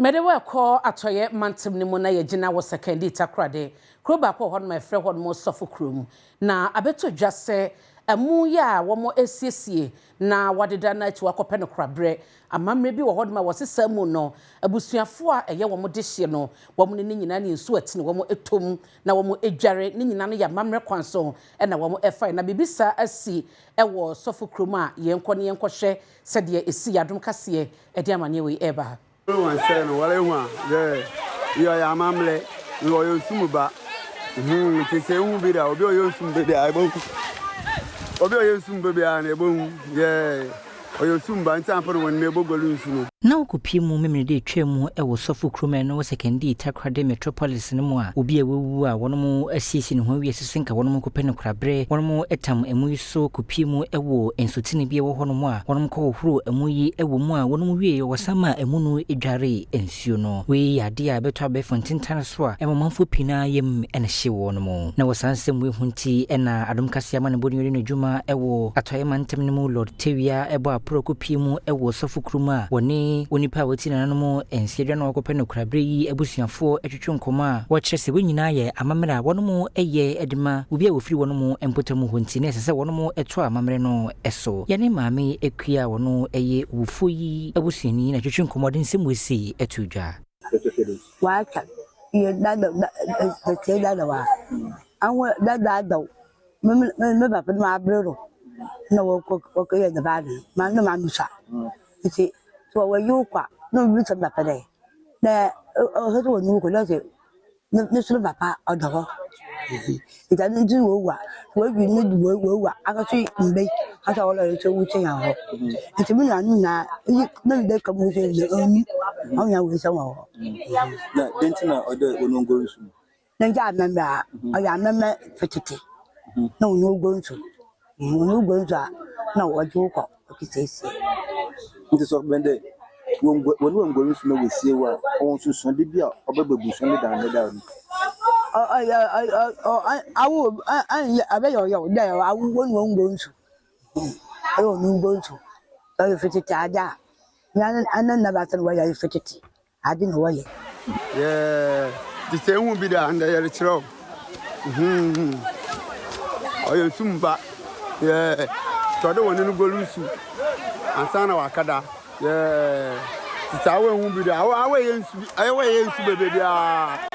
Mede wɔkɔ Atɔeɛ Mantam no mu na yɛgyina wɔ Sekondi Takoradi. Kuro baako wɔ hɔnom a yɛfrɛ hɔnom Sɔfo Kurom. Na abɛtɔ dwa sɛ ɛmo yi a wɔn asiesie na wɔadeda no akyi wakɔpɛ no koraberɛ. Amammerɛ bi wɔ hɔnom a wɔsesa mu no, abusuafoɔ a ɛyɛ wɔn dehyeɛ no, wɔn ne ne nyinaa ne nsuo ɛtene wɔn ɛtɔm na wɔn adware. Ne nyinaa no yɛ amammerɛ kwan so ɛna wɔn ɛfae. Na biribi saa asi ɛwɔ Sɔfo Kurom a yɛnkɔ ne yɛnkɔhwɛ sɛdeɛ ɛsi. Yɛadom kaseɛ ɛde amanneɛ wei ɛreba. Wɔn sɛ no wɔre hu a yɛ yɛ ɔyɛ amammerɛ na ɔyɛ nsum ba nti sɛ ehu bi da obi a ɔyɛ nsum ba bi a ɛbɛhu obi a ɔyɛ nsum ba bi a na ɛbɛhu yɛ ɔyɛ nsum ba nti ampa no wɔn na ɛbɛguare nsu no. Na wokɔpie mu Memeneda de atwa mu wɔ Sɔfo Kurom a ɛno wɔ Sekondi Takoradi Metropolis no mu a, obi a wawu a wɔnom asiesie ne ho awie sɛ nka wɔnom kɔpɛ no koraberɛ, wɔnom tam amu yi so kɔpie mu wɔ nsutene bi a ɛwɔ hɔnom a wɔnom kɔhohoro amu yi wɔ mu a wɔnom wie wɔsan ma amu no dware nsuo no. Wei yɛ adeɛ a ɛbɛtɔ abɛɛfo ntentan so a ɛma ɔmanfoɔ pii naa yam ɛna hye wɔn mu. Na wɔ saa nsɛm wei ho nti ɛna Adom Kaseɛ ama ne bɔne ɔde no adwuma ɛwɔ Atɔeɛ Mantam no mu, Lord Tewia, ɛbɔ aporɔ kɔpie mu ɛwɔ Sɔfo Kurom a wɔne onipa a wɔti nananom nsiadwa na wɔkɔpɛ no koraberɛ yi abusuafoɔ atwitwe nkɔmmɔ a wɔkyerɛ sɛ wɔn nyinaa yɛ amammerɛ a wɔnom yɛ de ma obi a wɔfiri wɔnom mpɔtam hɔ, nti na ɛsɛ sɛ wɔnom to amammerɛ no so. Yɛne Maame Akua a wɔno yɛ owufoɔ yi abusuani na twitwe nkɔmmɔ de nsɛm wɔsi ato dwa. Waka yɛ dada dada dada wa awo dada adaw me me me papa no abere no na wɔkɔ wɔkɔyɛ ne baade ma ne ma nusa nti sɛ wɔyi wo kwa na obi sɛ papa dɛ na ɔsɛ sɛ wɔyi wo kwa na sɛ ne ne soro papa ɔda hɔ nti ade nti wɔwu a wɔawi ne de wɔwu a akɔso mbe asa wɔlɔ sɛ wukyɛ yɛn hɔ nti me nuanom nyinaa yi na me bɛka mu sɛ ɔnyi ɔnya wɔ sɛ wɔ hɔ. Na den nti na ɔdɛ wɔn ngoro nsu no? Na nkyɛ amammerɛ a ɔyɛ amammerɛ fitete na ɔnyɛ ogo nso ɔnyɛ ogo nso a na wɔgye wo kɔ ɔkesiesie. Nti sɛ ɔbɛn dɛ wɔn wɔn ngoro nsu na wɔsie wɔ a, ɔwɔ nsusuade bi a ɔbɛba ebusua ne dan ne dan no? Awo anyɛ abɛyɛ ɔyɛ dɛ awo wɔn wɔn ngo nsu ɔyɛ ɔno ngo nsu ɔyɛ fitete ade a na ana nna no wɔyɛ fitete ade na wɔyɛ. Yɛ nti sɛ ehu bi da ndɛ yɛrekyerɛ wo ɔyɛ nsum ba yɛ nti ɔde wɔn no guare nsu ansa na wakada yɛ nti sɛ awo ehu bi da awo awo yɛ nsu bi awo yɛ nsu bebree biara.